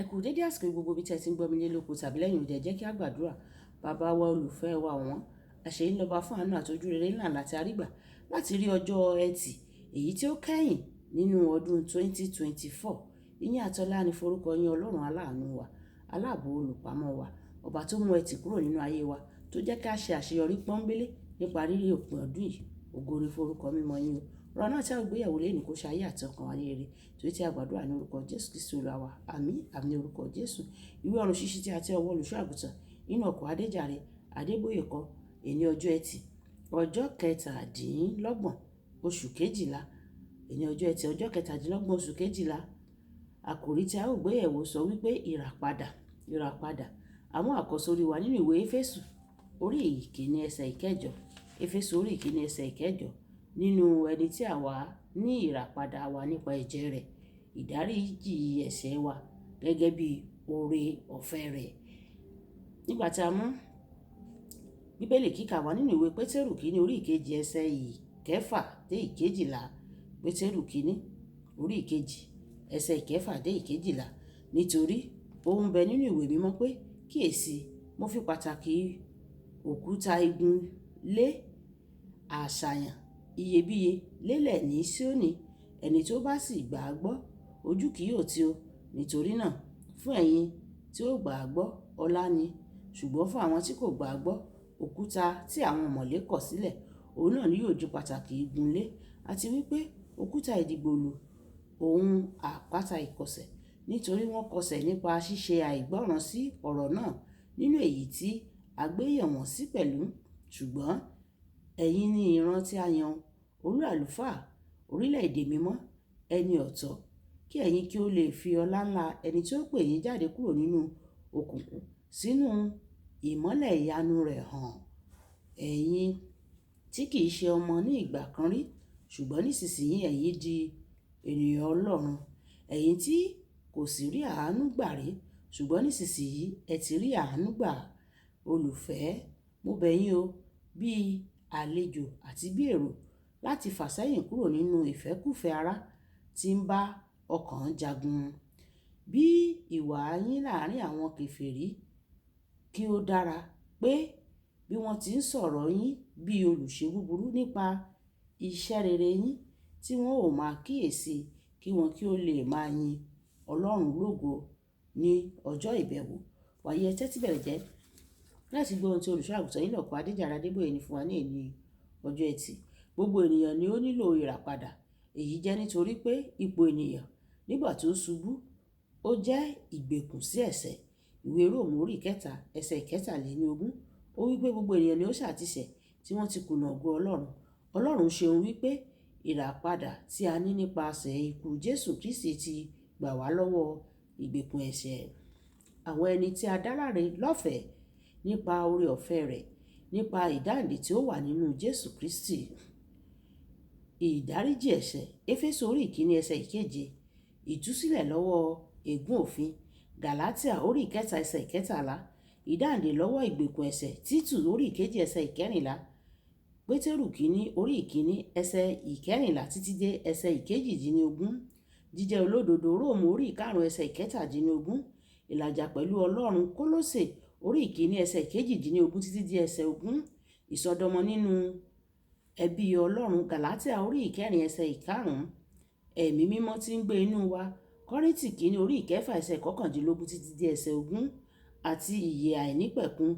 Ẹ kú dédé àsìkò gbogbo bí tí ẹ ti ń gbọ́ mi lé lóko tàbí lẹ́yìn òde. Jẹ́ kí a gbàdúrà. Bàbá wa, olùfẹ́ wa wọ́n, àṣẹ yín lọ́ba fún àánú àti ojú rere ńlá láti àrígbà láti rí ọjọ́ Ẹtì èyí tí ó kẹ́yìn nínú ọdún 2024. Ìyìn àtọlá ni forúkọ yín, Ọlọ́run aláàánú wa, aláàbò, olùpamọ́ wa, ọba tó mú Ẹtì kúrò nínú ayé wa, tó jẹ́ kí a ṣe àṣeyọrí pọ́nbélé nípa rírí òpin ọdún yìí. Ògo ni forúkọ mímọ́ yín o. Ọ̀rọ̀ náà tí a ó gbéyẹ̀wò lónìí, kó ṣe ayé àti ọkàn wa ní rere. Torí tí a gbàdúrà ní orúkọ Jésù Kristi Olúwa wa. Àmín, àmín, orúkọ Jésù. Ìwé ọ̀run ṣíṣí tí a ti ọwọ́ olùṣọ́ àgùntàn nínú ọkọ̀ Adéjàre Adébóyè kọ èní ọjọ́ Ẹtì, ọjọ́ 27 oṣù 12. Èní ọjọ́ Ẹtì, ọjọ́ 27 oṣù 12. Àkòrí tí a ó gbéyẹ̀wò sọ wípé ìràpadà, ìràpadà. Àwọn àkọ́sórí wa nínú ìwé Éfésù orí 1 ẹsẹ̀ 8. Éfésù orí 1 ẹsẹ̀ 8. Nínú ẹni tí àwa ní ìràpadà wa nípa ẹ̀jẹ̀ rẹ̀, ìdáríjì ẹ̀ṣẹ̀ wa gẹ́gẹ́ bí oore ọ̀fẹ́ rẹ̀. Nígbà tí a mú Bíbélì kíkà wá nínú ìwé Pétérù kínní orí 2 ẹsẹ̀ 6 dé 12. Pétérù kínní orí 2 ẹsẹ̀ 6 dé 12. Nítorí ó ń bẹ nínú ìwé mímọ́ pé, "Kíyèsi, mo fi pàtàkì òkúta igun lé àṣàyàn iyebíye lélẹ̀ ní Síónì, ẹni tí ó bá sì gbà á gbọ́, ojú kì yóò tì ó." Nítorí náà, fún ẹ̀yin tí ó gbà á gbọ́, ọlá ni, ṣùgbọ́n fún àwọn tí kò gbà á gbọ́, òkúta tí àwọn ọ̀mọ̀lé kọ̀ sílẹ̀, òun náà ni yóò di pàtàkì igun lé, àti wípé òkúta ìdìgbòlù, òun àpáta ìkọ̀sẹ̀. Nítorí wọ́n kọsẹ̀ nípa ṣíṣe àìgbọ́ràn sí ọ̀rọ̀ náà, nínú èyí tí a gbé yàn wọ́n sí pẹ̀lú. Ṣùgbọ́n ẹ̀yin ni ìran tí a yàn, olú àlùfáà, orílẹ̀-èdè mímọ́, ẹni ọ̀tọ̀, kí ẹ̀yin kí ó lè fi ọlá ńlá ẹni tí ó pè yín jáde kúrò nínú òkùnkùn sínú ìmọ́lẹ̀ ìyanu rẹ̀ hàn. Ẹ̀yin tí kì í ṣe ọmọ ní ìgbà kan rí, ṣùgbọ́n nísinsìnyí ẹ̀yin di ènìyàn Ọlọ́run. Ẹ̀yin tí kò sì rí àánú gbà rí, ṣùgbọ́n nísinsìnyí ẹ ti rí àánú gbà. Olùfẹ́, mo bẹ̀ yín o, bí àlejò àti bí èrò, láti fàsẹ́yìn kúrò nínú ìfẹ́kúfẹ̀ẹ́ ara tí ń bá ọkàn jagun. Bí ìwà yín láàárín àwọn kèfèrí kí ó dára, pé bí wọ́n ti ń sọ̀rọ̀ yín bí olùṣe búburú nípa iṣẹ́ rere yín tí wọ́n ò máa kíyèsi, kí wọn kí ó lè máa yin Ọlọ́run lógo ní ọjọ́ ìbẹ̀wò. Wàyí, ẹ tẹ́tí bẹ̀lẹ̀ jẹ́ láti gbọ́ ohun tí olùṣọ́ àgùntàn yín lọ́kọ̀ Adéjàre Adébóyè ní fún wa ní èní ọjọ́ Ẹtì. Gbogbo ènìyàn ni ó nílò ìràpadà. Èyí jẹ́ nítorí pé ipò ènìyàn nígbà tó ṣubú, ó jẹ́ ìgbèkùn sí ẹ̀ṣẹ̀. Ìwé Róòmù orí 3 ẹsẹ̀ 23. Ó wí pé gbogbo ènìyàn ni ó ṣà ti ṣẹ̀ tí wọ́n ti kùnà ògo Ọlọ́run. Ọlọ́run ṣeun wípé ìràpadà tí a ní nípasẹ̀ ikú Jésù Kristi ti gbà wá lọ́wọ́ ìgbèkùn ẹ̀ṣẹ̀. Àwọn ẹni tí a dá láre lọ́fẹ̀ẹ́ nípa oore ọ̀fẹ́ rẹ̀, nípa ìdáǹdè tí ó wà nínú Jésù Kristi. Ìdáríjì ẹ̀ṣẹ̀, Éfésù orí 1 ẹsẹ̀ 7. Ìtúsílẹ̀ lọ́wọ́ ègún òfin, Gàlátíà orí 3 ẹsẹ̀ 13. Ìdáǹdè lọ́wọ́ ìgbèkùn ẹ̀ṣẹ̀, Títù orí 2 ẹsẹ̀ 14. Pétérù kínní orí 1 ẹsẹ̀ 14 títí dé ẹsẹ̀ 18. Jíjẹ́ olódodo, Róòmù orí 5 ẹsẹ̀ 17. Ìlàjà pẹ̀lú Ọlọ́run, Kólósè orí 1 ẹsẹ̀ 18 títí dé ẹsẹ̀ 20. Ìsọdọmọ nínú ẹbí Ọlọ́run, Gàlátíà orí 4 ẹsẹ̀ 5. Ẹ̀mí mímọ́ tí ń gbé inú wa, Kọ́ríńtì kínní orí 6 ẹsẹ̀ 19 títí dé ẹsẹ̀ 20. Àti ìyè àìnípẹ̀kun,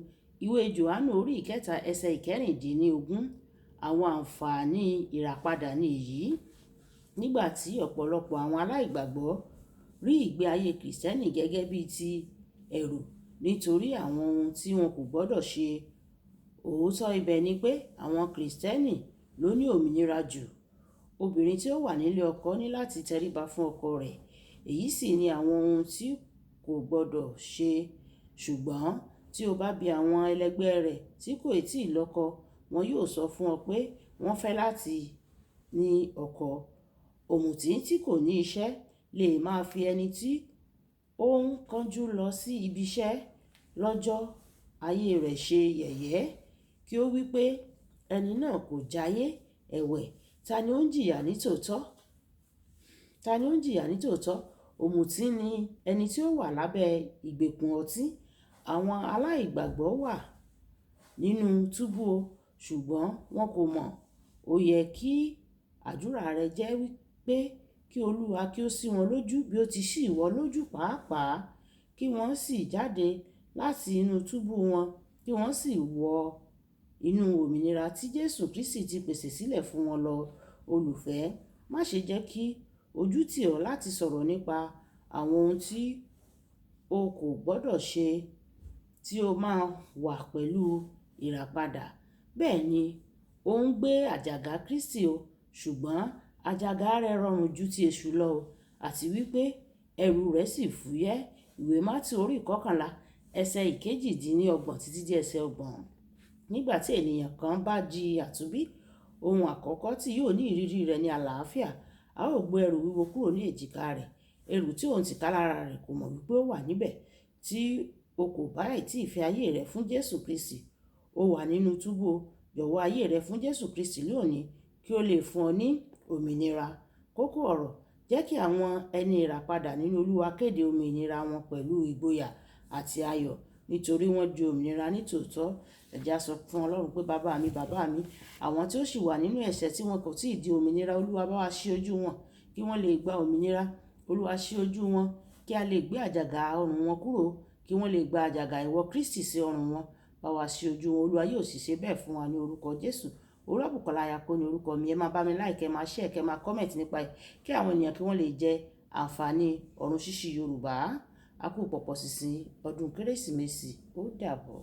ìwé Jòhánù orí 3 ẹsẹ̀ 16. Àwọn àǹfààní ìràpadà ni èyí. Nígbà tí ọ̀pọ̀lọpọ̀ àwọn aláìgbàgbọ́ rí ìgbé ayé Kìrìsìtẹ́nì gẹ́gẹ́ bí ti ẹ̀rù nítorí àwọn ohun tí wọn kò gbọdọ̀ ṣe, òótọ́ ibẹ̀ ni pé àwọn Kìrìsìtẹ́nì ló ní òmìnira jù. Obìnrin tí ó wà nílé ọkọ ní láti tẹríba fún ọkọ rẹ̀. Èyí sì ni àwọn ohun tí kò gbọdọ̀ ṣe. Ṣùgbọ́n tí o bá bi àwọn ẹlẹgbẹ́ rẹ̀ tí kò ì tí ì lọ́kọ, wọn yóò sọ fún ọ pé wọ́n fẹ́ láti ní ọkọ. Òmùtí tí kò ní iṣẹ́ lè máa fi ẹni tí ó ń kánjú lọ sí ibi iṣẹ́ lọ́jọ́ ayé rẹ̀ ṣe yẹ̀yẹ́, kí ó wí pé ẹni náà kò jáyé. Ẹ̀wẹ̀, ta ni ó ń jìyà ní tòótọ́? Ta ni ó ń jìyà ní tòótọ́? Òmùtí ni ẹni tí ó wà lábẹ́ ìgbèkùn ọtí. Àwọn aláìgbàgbọ́ wà nínú túbú o, ṣùgbọ́n wọn kò mọ̀. Ó yẹ kí àdúrà rẹ jẹ́ wípé kí Olúwa kí ó ṣí wọn lójú bí ó ti ṣí ìwọ lójú pàápàá, kí wọ́n sì jáde láti inú túbú wọn, kí wọ́n sì wọ inú òmìnira tí Jésù Kristi ti pèsè sílẹ̀ fún wọn lọ. Olùfẹ́, má ṣe jẹ́ kí ojú tì ọ́ láti sọ̀rọ̀ nípa àwọn ohun tí o kò gbọdọ̀ ṣe tí o máa wà pẹ̀lú ìràpadà. Bẹ́ẹ̀ ni, ó ń gbé àjàgà Kristi o, ṣùgbọ́n àjàgà rẹ̀ rọrùn ju ti èṣù lọ o, àti wípé ẹrù rẹ̀ sì fúyẹ́. Ìwé Mátì orí 11, ẹsẹ̀ 28 títí dé ẹsẹ̀ 30. Nígbà tí ènìyàn kan bá di àtúnbí, ohun àkọ́kọ́ tí yóò ní ìrírí rẹ̀ ní àlàáfíà. A ó gbé ẹrù wíwo kúrò ní èjìká rẹ̀, ẹrù tí òun tìkálára rẹ̀ kò mọ̀ wípé ó wà níbẹ̀. Tí o kò bá ì tí fi ayé rẹ fún Jésù Kristi, ó wà nínú túbú o. Jọ̀wọ́ ayé rẹ fún Jésù Kristi lónìí kí ó lè fún ọ ní òmìnira. Kókó ọ̀rọ̀, jẹ́ kí àwọn ẹni ìràpadà nínú Olúwa kéde òmìnira wọn pẹ̀lú ìgboyà àti ayọ̀, nítorí wọ́n di òmìnira ní tòótọ́. Ẹ jẹ́ á sọ fún Ọlọ́run pé bàbá mi, bàbá mi, àwọn tí ó sì wà nínú ẹ̀ṣẹ̀ tí wọn kò tíì di òmìnira, Olúwa bá wa ṣí ojú wọn kí wọ́n lè gba òmìnira. Olúwa ṣí ojú wọn kí a lè gbé àjàgà ọrùn wọn kúrò, kí wọ́n lè gba àjàgà ìwọ Kristi sí ọrùn wọn. Bá wa ṣí ojú wọn, Olúwa yóò sì ṣe bẹ́ẹ̀ fún wa ní orúkọ Jésù. Olúwabùkọ́lá Ayako ni orúkọ mi. Ẹ máa bá mi like, ẹ máa share, kẹ máa comment nípa ẹ̀ kí àwọn ènìyàn kí wọ́n lè jẹ àǹfààní ọ̀run ṣíṣí Yorùbá. A kú pọ̀pọ̀ ṣìnṣìn ọdún Kérésìmesì. Ó dàbọ̀.